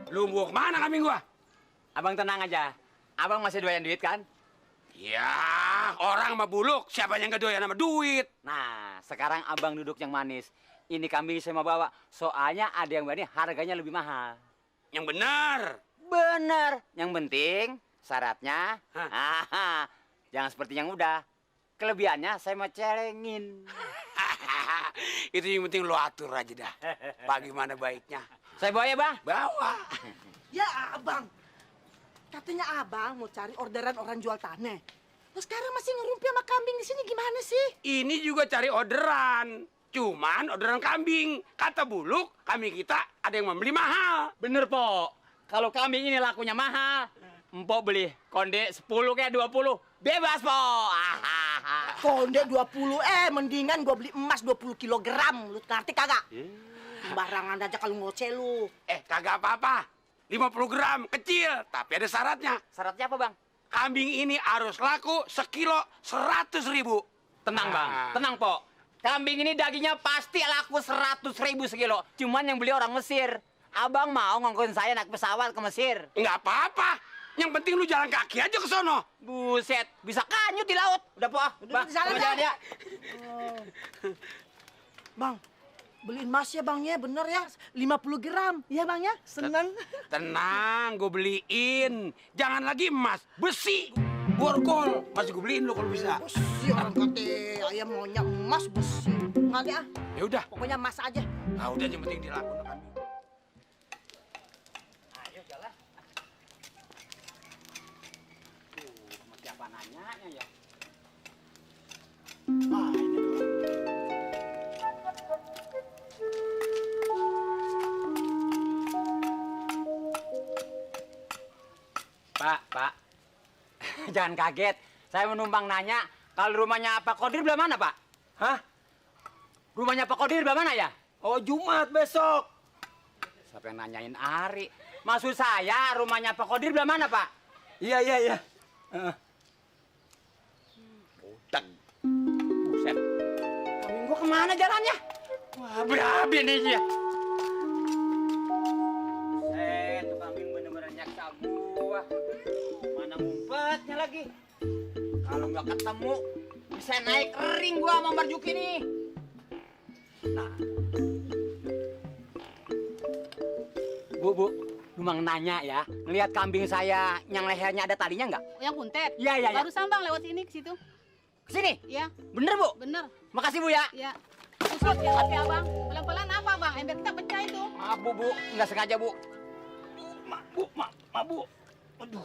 Lu mau kemana kambing gua? Abang tenang aja. Abang masih doyan duit kan? Ya, orang sama buluk, siapa yang gak doyan sama duit? Nah, sekarang abang duduk yang manis. Ini kambing saya mau bawa. Soalnya ada yang berani harganya lebih mahal. Yang benar. Bener. Yang penting syaratnya, jangan seperti yang udah. Kelebihannya saya mau celengin. Itu yang penting lu atur aja dah. Bagaimana baiknya? Saya bawa ya, Bang? Bawa. Ya, Abang. Katanya Abang mau cari orderan orang jual tanah. Terus sekarang masih ngerumpi sama kambing di sini gimana sih? Ini juga cari orderan. Cuman orderan kambing. Kata buluk, kambing kita ada yang membeli mahal. Bener, Po. Kalau kambing ini lakunya mahal, Empok beli konde 10 kayak 20. Bebas, Po. Konde 20, mendingan gua beli emas 20 kilogram. Lu ngerti kagak? Barangan aja kalau ngoceh lu. Kagak apa-apa. 50 gram, kecil. Tapi ada syaratnya. Syaratnya apa, Bang? Kambing ini harus laku sekilo 100.000. Tenang, Bang. Tenang, Po. Kambing ini dagingnya pasti laku 100.000 sekilo. Cuman yang beli orang Mesir. Abang mau ngongkosin saya naik pesawat ke Mesir? Nggak apa-apa. Yang penting lu jalan kaki aja ke sono. Buset, bisa kanyut di laut. Udah, Po. Bang, jalan jalan ya. Bang, beliin emas ya Bang ya, bener ya. 50 gram, ya Bang ya. Seneng. Tenang, gue beliin. Jangan lagi emas, besi. Borgol. Masih gue beliin lu kalau bisa. Besi orang kata ayam maunya emas besi. Nggak deh ah. Ya udah. Pokoknya emas aja. Nah, udah yang penting dilakukan kambing. Ayo jalan. Sama siapa nanyanya ya? Ini tuh. Pak. Jangan kaget. Saya menumpang nanya, kalau rumahnya Pak Kodir belah mana, Pak? Hah? Rumahnya Pak Kodir belah mana ya? Oh, Jumat besok. Siapa yang nanyain Ari? Maksud saya, rumahnya Pak Kodir belah mana, Pak? Iya. Udah. Buset. Kambing gua kemana jalannya? Wah, berabi nih dia. Buset, tuh kambing bener-bener nyaksa gua. Mana ngumpetnya lagi? Kalau nggak ketemu, bisa naik ring gua sama Marjuki nih. Nah. Bu, Lumang nanya ya, ngelihat kambing saya yang lehernya ada talinya nggak? Yang kuntet? Iya. Barusan Bang lewat sini ke situ. Kesini? Iya. Bener, Bu? Bener. Makasih, Bu ya. Iya. Usut ya hati Abang. Pelan-pelan apa Bang? Ember kita pecah itu. Maaf, Bu. Nggak sengaja, Bu. Bu. Aduh.